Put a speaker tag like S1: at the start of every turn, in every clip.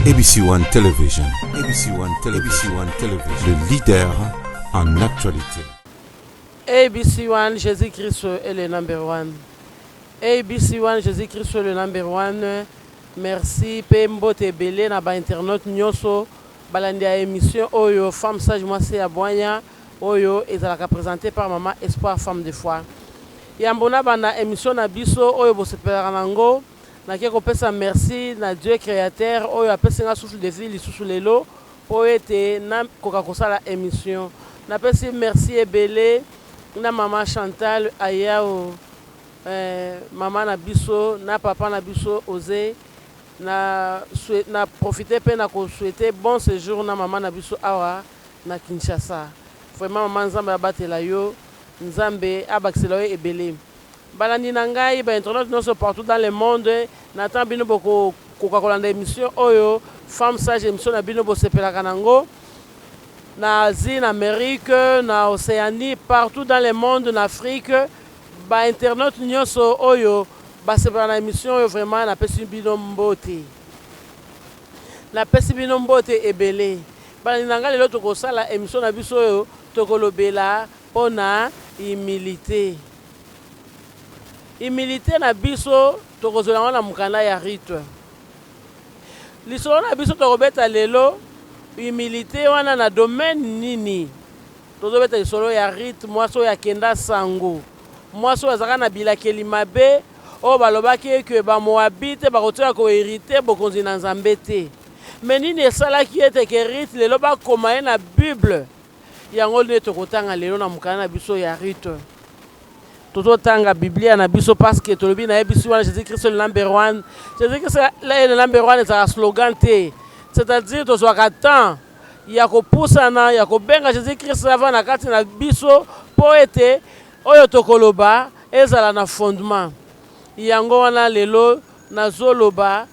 S1: ABC One Television, ABC One Television, ABC One Television, le leader en actualité.
S2: ABC One, Jésus-Christ est le number one. ABC One, Jésus-Christ est le number one. Merci pe mbote ebele na ba internautes nyonso balandi ya émission oyo Femme Sage mwasi ya bwanya oyo ezalaka présentée par Maman Espoir Femme de foi. Yambo na banda émission na biso oyo bosepelaka nango, nake kopesa merci na Dieu créateur oyo apesi nga souffle de vie lisusu lelo po ete nakoka kosala émission. Napesi merci ebele na Mama Chantal Ayao, mama na biso na papa na biso Ose, na profiter pe na ko souhaiter bon séjour na mama na biso awa na Kinshasa. Vraiment mama, Nzambe abatela yo, Nzambe abakisela yo ebele. Balandi na ngai ba internautes nyonso partout dans le monde, na ntango bino bokokoka kolanda émission oyo Femme Sage, émission na bino bosepelaka nango na Asie, na Amérique, na Océanie, partout dans le monde, na Afrique, ba internautes nyonso oyo basepelaka na émission oyo, vraiment napesi bino mbote, napesi bino mbote ebele. Balandi na ngai, lelo tokosala émission na biso oyo tokolobela mpona humilité. Humilité na biso tokozwela yango na mokanda ya Ruth. Lisolo na biso tokobeta lelo, humilité wana na domaine nini? Tozobeta lisolo ya Ruth, mwasi oyo akenda sango, mwasi oyo azalaka na bilakeli mabe oyo balobaki eke Bamoabite bakotika kohériter bokonzi na Nzambe te. Me nini esalaki ete ke Ruth lelo bakoma ye na Bible? Yango nde tokotanga lelo na mokanda na biso ya Ruth. Tozotanga Biblia na biso parce que tolobi na biso wana Jésus Christ le number one. Jésus Christ le number one ezalaka slogan te, c'est-à-dire tozwaka temps ya kopusana, ya kobenga Jésus Christ ava na kati na biso mpo ete oyo tokoloba ezala na fondement. Yango wana lelo nazoloba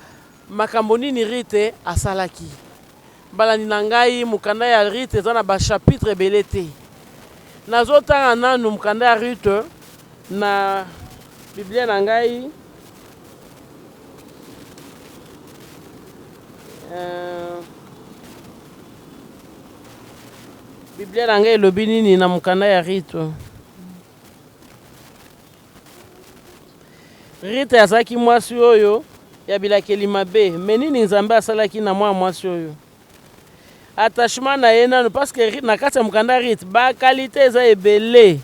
S2: makambo nini Ruth asalaki. Balandi na ngai, mokanda ya Ruth eza na bachapitre ebele te. Nazotanga nanu mokanda ya Ruth na Biblia na ngai. Biblia na ngai elobi nini na mokanda ya Ruth? Ruth azalaki mwasi oyo ya bilakeli mabe. Me nini Nzambe asalaki na mwana mwasi oyo? Attachement na ye nanu, parce que na kati ya mokanda Ruth baqualité eza ebele.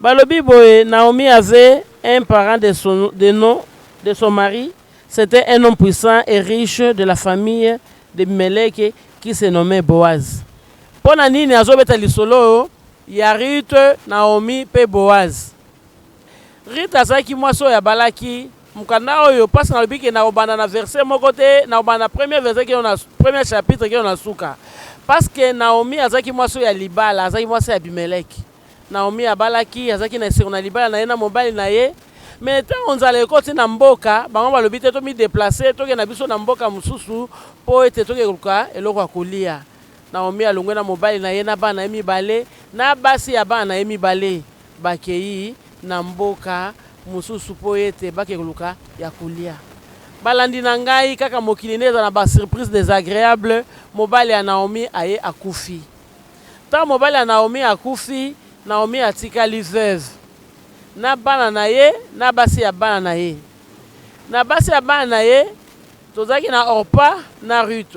S2: Balobi boye: Naomi avait un parent de nom de son mari, c'était un homme puissant et riche de la famille de Melek qui se nommait Boaz. Mpo na nini azobeta lisolo oyo ya Ruth, Naomi mpe Boaz? Ruth azalaki mwasi oyo abalaki. Mokanda oyo mpasi nalobi ke nakobanda na verset moko te, nakobanda na premier verset kino na premier chapitre kino na suka, parce que Naomi azalaki mwasi oyo ya libala, azalaki mwasi ya Abimeleki. Naomi abalaki, azalaki na esengo na libala na ye na mobali na ye. Me ntango nzala ekoti na mboka, bango balobi te, tomidéplacer, tokende na biso na mboka mosusu mpo ete toke koluka eloko ya kolia. Naomi alongwe na mobali na ye na bana na ye mibale na basi ya bana na ye mibale, bakei na mboka mosusu mpo ete bake koluka ya kolia. Balandi na ngai, kaka mokili nde eza na basurprise désagréable. Mobali ya Naomi aye akufi. Ntango mobali ya Naomi akufi, Naomi atikali veuve na bana na ye na basi ya bana na ye. Na basi ya bana na ye tozalaki na Orpa na Ruth.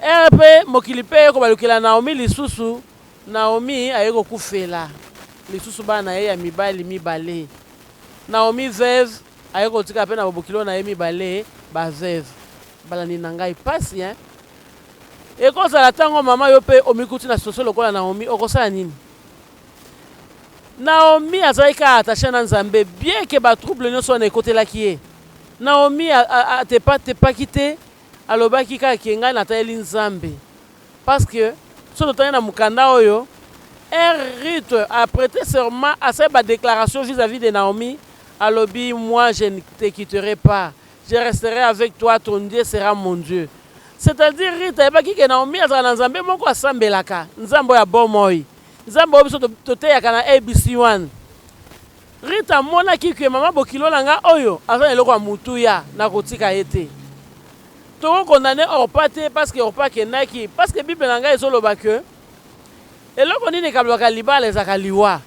S2: Ere mpe mokili mpe eye kobalukela Naomi lisusu. Naomi aye kokufela lisusu bana na ye ya mibali mibale. Naomi veuve aye kotika mpe na babokilo na ye mibale baveuve. Balandi na ngai, pasi hein? Ekozala ntango mama yo mpe omikuti na situation lokola Naomi, okosala nini? Naomi azalaki kaka attaché na Nzambe, bien ke batrouble nyonso wana ekotelaki ye. Naomi atepaki te, alobaki kaka ke ngai nataleli Nzambe, parce que so totangi na mokanda oyo, Ruth a prêté serment, asali badéclaration vis-à-vis de Naomi. Alobi: "Moi, je ne te quitterai pas, je resterai avec toi, ton Dieu sera mon Dieu." C'est-à-dire Ruth ayebaki ke Naomi azala na Nzambe moko asambelaka, Nzambe oyo ya bomoi, Nzambe oyo biso toteyaka na ABC 1. Ruth amonaki ke mama bokilo na nga oyo aza na eloko ya motuya, nakotika ye te. Tokokondane Orpa te parce que Orpa akendaki, parce que Bible na ngai ezoloba que eloko nini ekabolaka libala ezalaka liwa.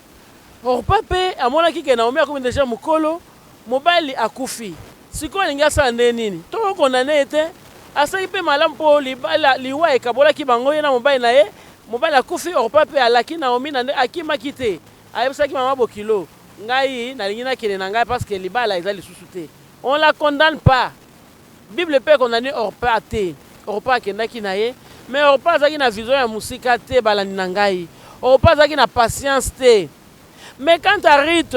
S2: Orpa mpe amonaki ke Naomi akomi deja mokolo, mobali akufi, sikoyo alingi asala ndenge nini? Tokokondane ye te, asalaki mpe malamu mpo libala, liwa ekabolaki bango ye na mobali na ye. Mobali akufi, Orpa mpe alaki Naomi na nde akimaki te, ayebisaki mama bokilo, ngai nalingi nakende na ngai parce que libala eza lisusu te. On la condamne pas. Bible pe condamne Orpa te. Orpa akendaki na ye, mais Orpa azalaki na vision ya mosika te, balandi na ngai. Orpa azalaki na patience te. Mais quant à Ruth,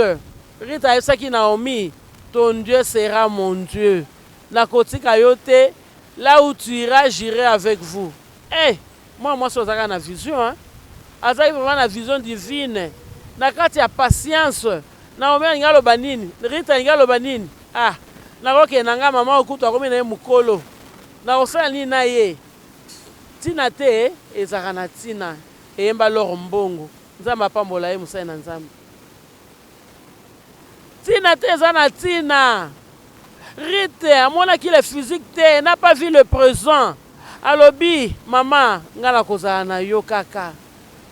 S2: Ruth ayebisaki Naomi, ton Dieu sera mon Dieu. Nakotika yo te, là où tu iras, j'irai avec vous. Eh, mwana mwasi oyo azalaka na vision, hein? Azalaki vraiment na vision divine. Na kati ya patience, Naomi alingi aloba nini? Ruth alingi aloba nini? Ah, nakokende na ngai, mama oyo kutu akomi na ye mokolo. Nakosala nini na ye? Tina te ezalaka na tina. Eyemba L'or Mbongo. Nzambe apambola ye, mosali na Nzambe. Tina te eza na tina. Ruth amonaki le physique te, n'a pas vu le présent. Alobi, mama, ngai nakozala na yo kaka.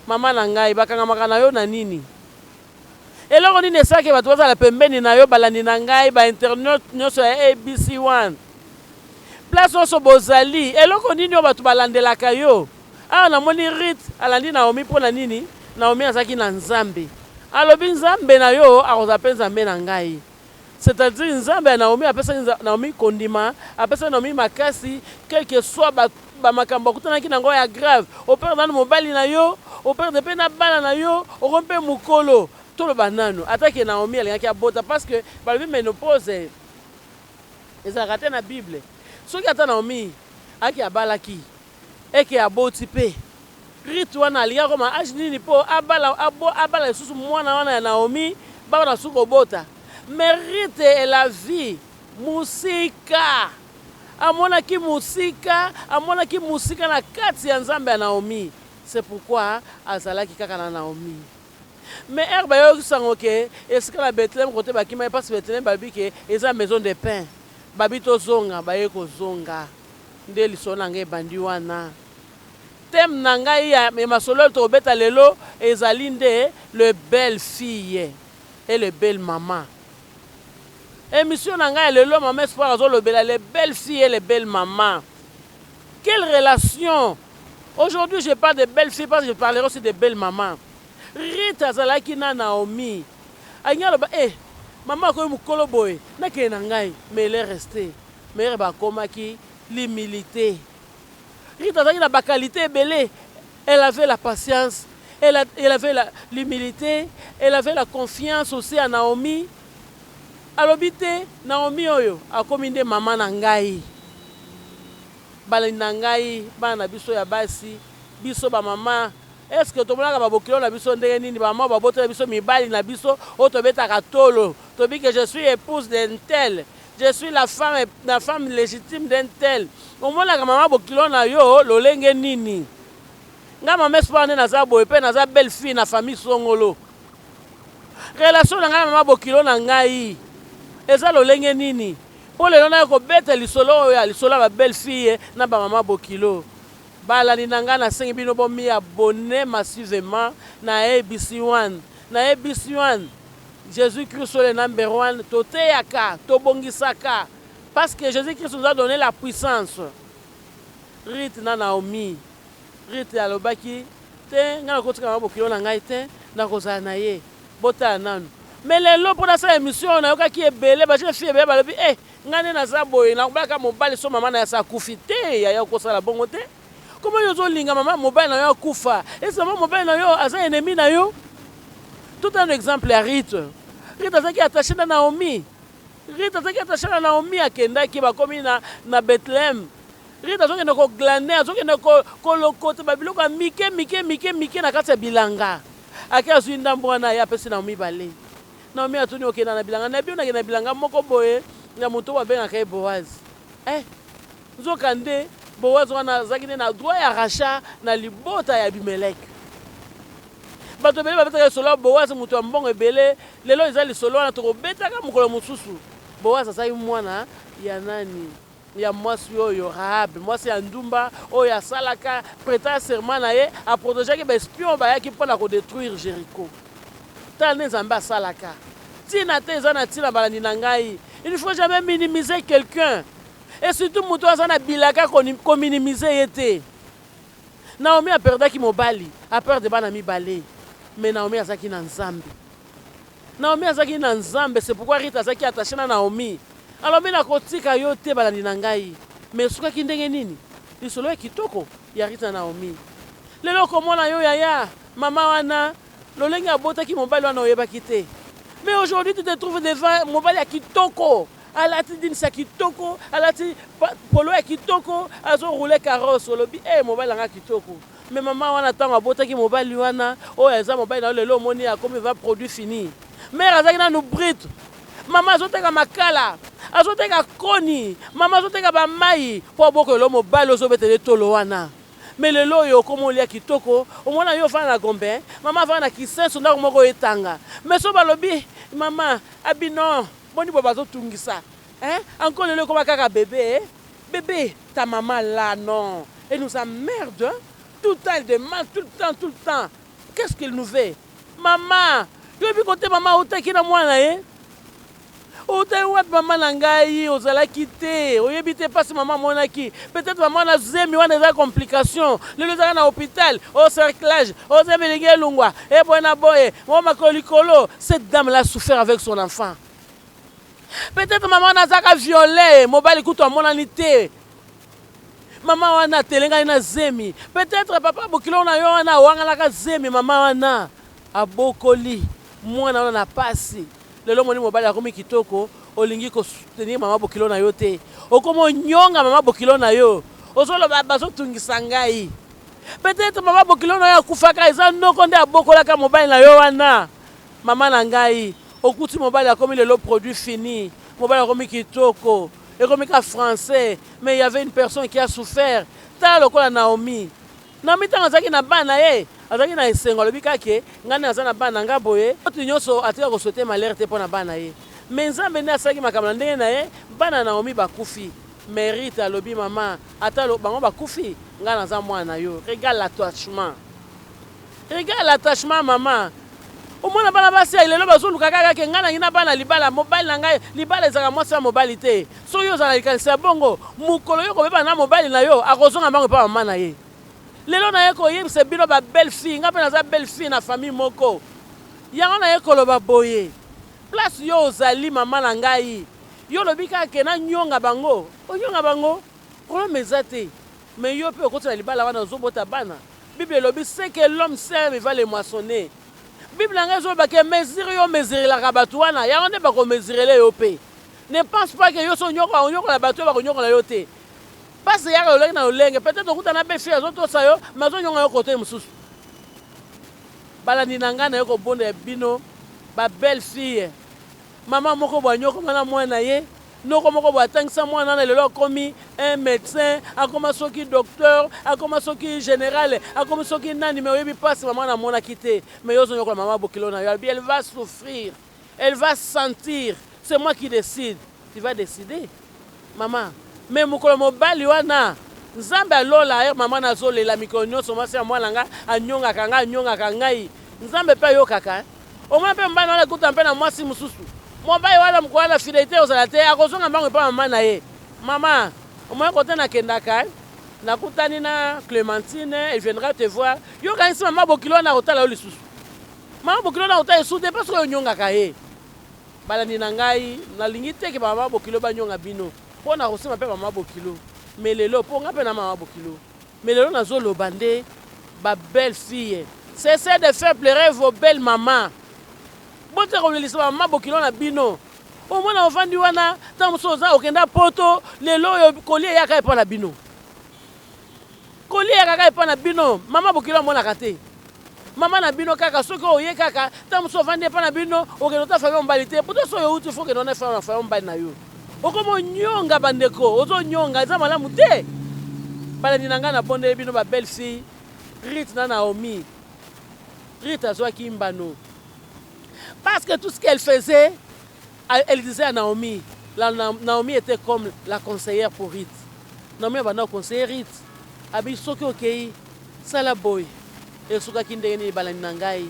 S2: Mama na ngai, bakangamaka na yo na nini? Eloko nini esalaki bato bazala pembeni na yo, balandi na ngai, ba internautes nyonso ya ABC One? Place nyonso bozali, eloko nini oyo bato balandelaka yo? Awa namoni Ruth alandi Naomi mpo na nini? Naomi azalaki na Nzambe. Alobi, Nzambe na yo akozala mpe Nzambe na ngai. C'est-à-dire Nzambe ya Naomi apesaki Naomi kondima, apesaki Naomi makasi, quelque soit ba ba makambo akutanaki nango ya grave. Operdre nanu mobali na yo, operdre pe na bana na yo, okomi pe mukolo. Toloba nanu, ata ke Naomi alingaki abota parce que balobi menopause ezalaka te na Bible. Soki ata Naomi aki abalaki et que aboti pe, Ruth wana alingi akoma age nini po abala abala lisusu mwana wana ya Naomi babanda lisusu kobota? Mais Ruth elle a vu musika, amonaki musika, amonaki musika na kati ya Nzambe ya Naomi, c'est pourquoi azalaki kaka na Naomi. Mais heure bayoki sango ke esika na Bethlehem kote bakimaki parce Bethlehem balobi ke eza maison de pain, babi tozonga, baye kozonga nde lisolo na ngai ebandi wana. Thème na ngai ya masolo oyo tokobeta lelo ezali nde le belle fille et le belle maman. Emission na ngai ya lelo, Maman Espoir azolobela les belles filles et les belles mamans. Quelle relation? Aujourd'hui je parle de belles filles parce que je parlerai aussi de belles mamans. Ruth azalaki na Naomi. Alingi aloba eh maman akomi mokolo boye nakende na ngai, mais elle est restée. Mais bakomaki l'humilité. Ruth azalaki na ba qualités ebele. Elle avait la patience, elle, elle avait l'humilité, elle avait la confiance aussi à Naomi. Alobi te Naomi oyo akomi nde mama na ngai. Balandi na ngai, bana na biso ya basi, biso ba mama, est-ce que tomonaka ba bokilo na biso ndenge nini? Ba mama babotela biso mibali na biso oyo tobetaka tolo, tobi que je suis épouse d'un tel, je suis la femme légitime d'un tel. Omonaka mama bokilo na yo lolenge nini? Nga Mama Espoir nde naza boye pe naza belle fille na famille songolo. Relation na ngai na mama bokilo na ngai eza lolenge nini? Po lelo naye kobeta lisolo oyo ya lisolo ya ba belle fille na ba mama bokilo. Balandi na ngai, nasengi bino bomi abonner massivement na ABC One. Na ABC One, Jesus Christ le number one, toteyaka, tobongisaka parce que Jesus Christ nous a donné la puissance. Ruth na Naomi. Ruth alobaki te, ngai nakotika mama bokilo na ngai te, nakozala na ye. Botala nanu. Mais lelo mpo nasala émission oyo, nayokaki ebele ba jeune fille ebele balobi eh ngai nde naza boye, nakobalaka mobali so mama na ye asa akufi te. Yaya, okosala bongo te. Comment yo ozolinga mama mobali na yo akufa? Ese mama mobali na yo aza ennemi na yo? Tout un exemple ya Ruth. Ruth azalaki attaché na Naomi. Ruth azalaki attaché na Naomi, akendaki bakomi na Bethlehem. Ruth azokende koglane, azokende kolokota babiloko ya mike mike mike mike na kati ya bilanga. Ake azwi ndambo wana, ye apesi Naomi mibale. Naomi atuni, okenda na bilanga na bino? Nakende na bilanga moko boye ya moto oyo babengaka ye Boaz. Eh, nzoka nde Boaz wana azalaki nde na droit ya rachat na libota ya Abimelek. Bato ebele babetaka lisolo ya Boaz, moto ya mbongo ebele. Lelo eza lisolo wana tokobetaka mokolo mosusu. Boaz azalaki mwana ya nani? ya mwasi oyo Rahab, mwasi ya ndumba oyo asalaka prêta serment na ye, aprotegeaki ba espion bayaki mpo na kodetruire Jericho. Tala nde Nzambe asalaka. Ntina te eza na ntina balandi na ngai. Il ne faut jamais minimiser quelqu'un. Et surtout moto aza na bilaka kominimiser ye te. Naomi aperdaki mobali, aperde bana mibale. Mais Naomi azalaki na Nzambe. Naomi azalaki na Nzambe, c'est pourquoi Ruth azalaki attaché na Naomi. Alobi nakotika yo te balandi na ngai. Mais esukaki ndenge nini? Lisolo ya kitoko ya Ruth na Naomi. Lelo okomona yo yaya, mama wana lolenge abotaki mobali wana oyebaki te. Mais aujourd'hui tu te trouves devant mobali ya kitoko, alati jeans ya kitoko, alati polo ya kitoko, azo rouler carrosse, olobi eh mobali nanga kitoko. Mais mama wana ntango abotaki mobali wana oyo aza mobali na yo lelo omoni akomi va produit fini. Mère azalaki nanu brute. Mama azoteka makala, azoteka koni, mama azoteka bamai mpo abokolela mobali ozobetela etolo wana. Mais lelo oyo okoma olia kitoko, omona yo ofanda na Gombe, mama afanda na Kisenso ndako moko etanga. Mais so balobi mama abi non, boni bo bazotungisa. Hein? Encore lelo ekoma kaka bébé, bébé, ta maman là non. Elle nous emmerde. Hein? Tout le temps elle demande, tout le temps, tout le temps. Qu'est-ce qu'elle nous veut? Maman, yoyebi kote mama outaki na mwana ye? Outaki wapi mama na ngai ozalaki te oyebi te mpasi mama amonaki peut-être mama na zemi wana eza complication lelo ezalaka na hôpital o cerclage o zemi elingi elungwa eboye na boye o makolo likolo. Cette dame là souffert avec son enfant. Peut-être mama wana azalaka violé, mobali kutu amonani te. Mama wana atelengani na zemi. Peut-être papa bokilo na yo wana awangalaka zemi, mama wana abokoli mwana wana na pasi. Lelo omoni mobali akomi kitoko, olingi kosoutenir mama bokilo na yo te, okomi onyonga mama bokilo na yo, ozoloba bazotungisa ngai. Peut-être mama bokilo na yo akufaka, eza noko nde abokolaka mobali na yo wana. Mama na ngai, okuti mobali akomi lelo produit fini, mobali akomi kitoko, ekomi ka français, mais il y avait une personne qui a souffert. Tala lokola Naomi. Naomi ntango azalaki na bana na ye, azalaki na esengo, alobi kake ngai naza na bana na ngai boye, bato nyonso atika kosouhaiter malheur te mpo na bana na ye. Mais Nzambe nde asalaki makambo na ndenge na ye, bana Naomi bakufi. Mais Ruth alobi mama, ata bango bakufi, ngai naza mwana na yo. Regarde l'attachement. Regarde l'attachement mama. Omona bana basi ya lelo bazoluka kaka ke ngai nangi na bana libala, mobali na ngai, libala ezalaka mwasi ya mobali te. Soki ozala na likanisi ya bongo, mokolo yo kobeba na mobali na yo, akozonga mbango epa mama na ye. Lelo naye koyebisa bino ba belle fille, ngai mpe naza belle fille na famille moko. Yango naye koloba boye, place yo ozali mama na ngai, yo olobi kaka ke nanyonga bango, onyonga bango, problème eza te. Mais yo mpe okoti na libala wana ozobota bana. Bible elobi ce que l'homme sème, il va le moissonner. Bible na ngai ezoloba ke mesure yo mesurelaka bato wana, yango nde bakomesurele yo mpe. Ne pense pas que yo so onyokola onyokola bato oyo bakonyokola yo te. Pasi eyaka lolenge na lolenge. Peut-être okutana na belle-fille azotosa yo, mais azonyonga yo kote mosusu. Balandi na ngai, naye kobondela bino ba belle fille. Mama moko boye anyokoma na mwana na ye, noko moko boye atangisa mwana wana, lelo akomi un médecin, akoma soki docteur, akoma soki général, akomi soki nani, mais oyebi mpasi mama wana amonaki te. Mais yo ozonyokola mama bokilo na yo, alobi elle va souffrir, elle va sentir, c'est moi qui décide. Tu vas décider mama. Mais mokolo mobali wana Nzambe alola ye, mama nazolela mikolo nyonso, mwasi ya mwana nga anyongaka ngai, anyongaka ngai. Nzambe mpe ayokaka. Omona mpe mobali wana ekuta mpe na mwasi mosusu, mobali wana mokolo wana fidélité ozala te, akozonga mbango epa mama na ye. Mama omoni kote nakendaka, nakutani na Clémentine, elle viendra te voir. Yo kanisi mama bokilo wana akotala yo lisusu? Mama bokilo wana akotala lisusu te, parce que oyo onyongaka ye. Balandi na ngai, nalingi te ke bamama bokilo banyonga bino, mpo na kosema mpe mama bokilo. Mais lelo mpo nga mpe na mama bokilo, mais lelo nazoloba nde ba belle fille, cessez de faire pleurer vos belles mamans. Botika kolelisa bamama bokilo na bino. Omona ovandi wana, ntango mosusu oza okenda poto, lelo oyo kolia eyaka epa na bino, kolia eyaka kaka epa na bino. Mama bokilo amonaka te mama na bino kaka soki oye kaka ntango mosusu ovandi epa na bino, okende ota famille mobali te. Poto soki outi, fo okende wana na famille mobali na yo, okoma onyonga bandeko, ozonyonga, eza malamu te. Balandi na ngai, nabondeli bino ba belle fille. Ruth na Naomi, Ruth azwaki mbano parce que tout ce qu'elle faisait, elle disait à Naomi. La Naomi était comme la conseillère pour Ruth. Naomi abanda ko conseiller Ruth. Abi soki okeyi sala boye. Esukaki ndenge nini balandi na ngai?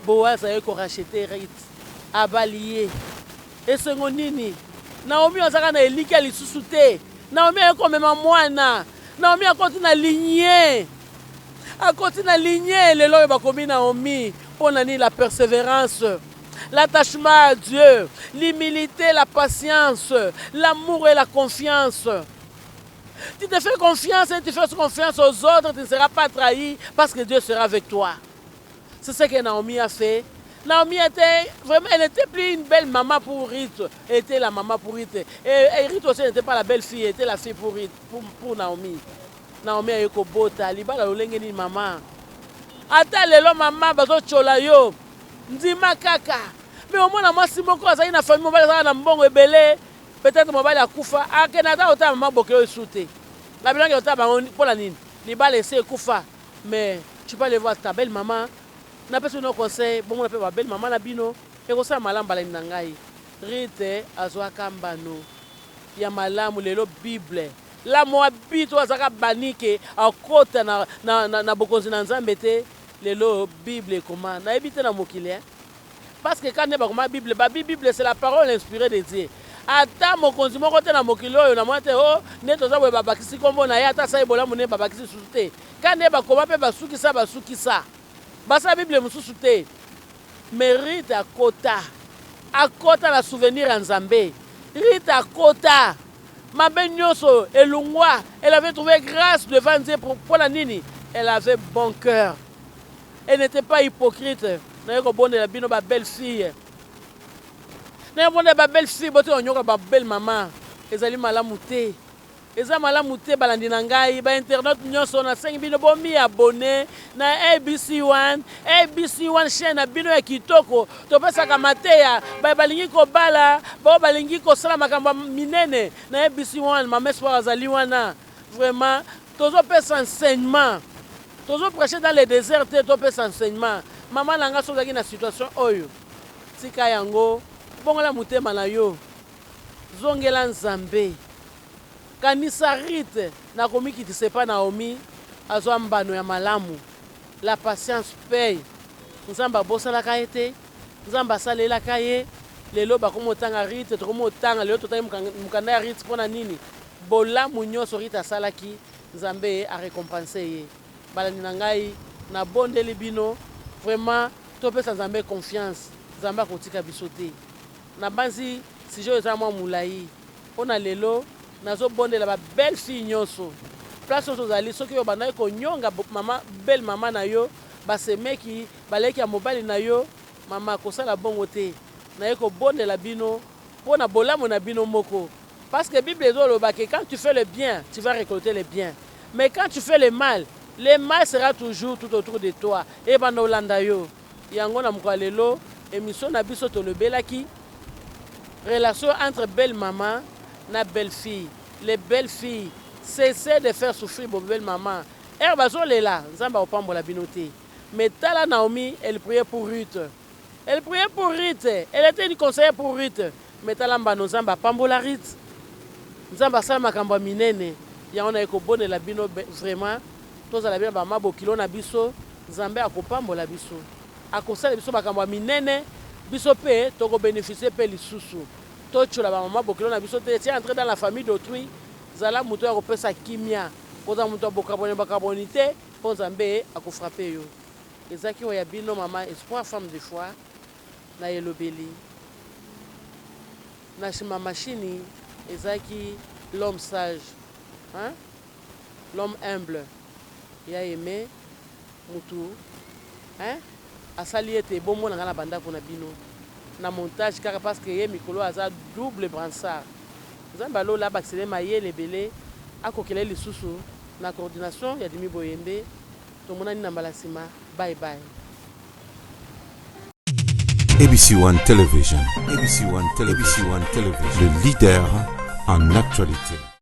S2: Boaz aye ko racheter Ruth. Abali ye. Esengo nini? Naomi azalaka na elikya lisusu te. Naomi aye komema mwana. Naomi akoti na lignee. Akoti na lignee lelo oyo bakomi Naomi. Mpo na nini? La perseverance. L'attachement à Dieu, l'humilité, la patience, l'amour et la confiance. Tu te fais confiance et tu fais confiance aux autres, tu ne seras pas trahi parce que Dieu sera avec toi. C'est ce que Naomi a fait. Naomi était vraiment, elle n'était plus une belle maman pour Ruth. Elle était la maman pour Ruth. Et, et Ruth aussi n'était pas la belle fille, elle était la fille pour, Ruth, pour, pour Naomi. Naomi aye kobota libala lolenge nini mama? Ata lelo mama bazotyola yo, ndima kaka. Mais omona mwasi moko azali na famille, mobali azalaka na mbongo ebele, peut-être mobali akufa, akende ata kotala mama bokelo lisusu te. Na bilongi otala bango mpo na nini? Libala esi ekufa. Mais tu peux aller voir ta belle maman. Napesi bino conseil, bomona mpe ba belle mama na bino, ekosala malamu balandi na ngai. Rite azwaka mbano ya malamu lelo Bible la Moabite oyo azalaka banni ke akota na, na, na, na bokonzi na Nzambe te, lelo Bible ekoma nayebi te na mokili hein. Parce que quand nde bakoma Bible, babi Bible c'est la parole inspirée de Dieu. Ata mokonzi moko te na mokili oyo namona te oh nde toza boye babakisi kombo na ye ata asali bolamu nde babakisi lisusu te. Quand nde bakoma pe basukisa basukisa. Basala Bible mosusu te. Mais Ruth akota. Akota na souvenir ya Nzambe. Ruth akota. Mabe nyonso elongwa. Elle avait trouvé grâce devant Dieu pour na nini? Elle avait bon cœur. Elle n'était pas hypocrite. Naye kobondela bino ba belle fille. Naye kobondela ba belle fille botika konyoka ba belle mama. Ezali malamu te. Eza malamu te balandi na ngai ba internautes nyonso nasengi bino bomi abonner na ABC One. ABC One chaîne na bino ya kitoko. Topesaka mateya baye balingi kobala, baoyo balingi kosala makambo ya minene na ABC One. Mama Espoir azali wana. Vraiment tozopesa enseignement. Tozo precher dans le desert te, topesa enseignement. Mama na nga soki ozalaki na situation oyo, tika yango, bongola motema na yo. Zongela Nzambe. Kanisa Ruth na komikitisa epa Naomi azwa mbano ya malamu. La patience paye. Nzambe abosanaka ye te, Nzambe asalelaka ye. Lelo bakomi kotanga Ruth, tokomi kotanga lelo totangi mokanda ya Ruth pona nini? Bolamu nionso Ruth asalaki, Nzambe a recompenser ye. Balandi na ngai, nabondeli bino vraiment topesa Nzambe confiance, Nzambe akotika biso te. Nabanzi sujet oyo eza mwa mulayi pona lelo, nazo bondela ba belle fille nionso place nionso ozali, soki obandaki konyonga mama belle mama na yo, ba semeki, ba leki ya mobali na yo, mama kosala bongo te, naye kobondela bino pona bolamu na bino moko. Parce que bible ezo loba que quand tu fais le bien tu vas recolter le bien mais quand tu fais le mal le mal sera toujours tout autour de toi ebanda olanda yo yango na mokolo ya lelo emission na biso tolobelaki relation entre belle maman na belle fille les belles filles cessez de faire souffrir vos belles mamans heure bazolela nzambe akopambola bino te mais tala Naomi elle priait pour Ruth Elle priait pour Ruth. Elle était une conseillère pour Ruth. Mais tala mbano Nzambe apambola Ruth. Nzambe asala makambo ya minene. Yango naye kobondela bino vraiment tozala bien ba mabokilo na biso. Nzambe akopambola biso. Akosala biso makambo ya minene. Biso pe toko beneficier pe lisusu. Totyola ba mama bokilo na biso te. Tu es entré dans la famille d'autrui. Zala moto ya kopesa kimia. Kozala moto ya bokabwani bakabwani te mpo Nzambe akofrape yo. Ezaki oyo ya bino mama espoir femme de foi na elobeli na sima machine ezaki l'homme sage hein l'homme humble ya aime mutu hein asali ete bomona nga na ba ndaku na bino na montage kaka parce que ye mikolo aza double bransard Nzambe ya lola abakisela ye mayele ebele akokela ye lisusu na coordination ya Dimi Boyembe Tomonani na mbala sima bye bye.
S1: ABC One Television, ABC One Television, ABC One Television, le leader en actualité.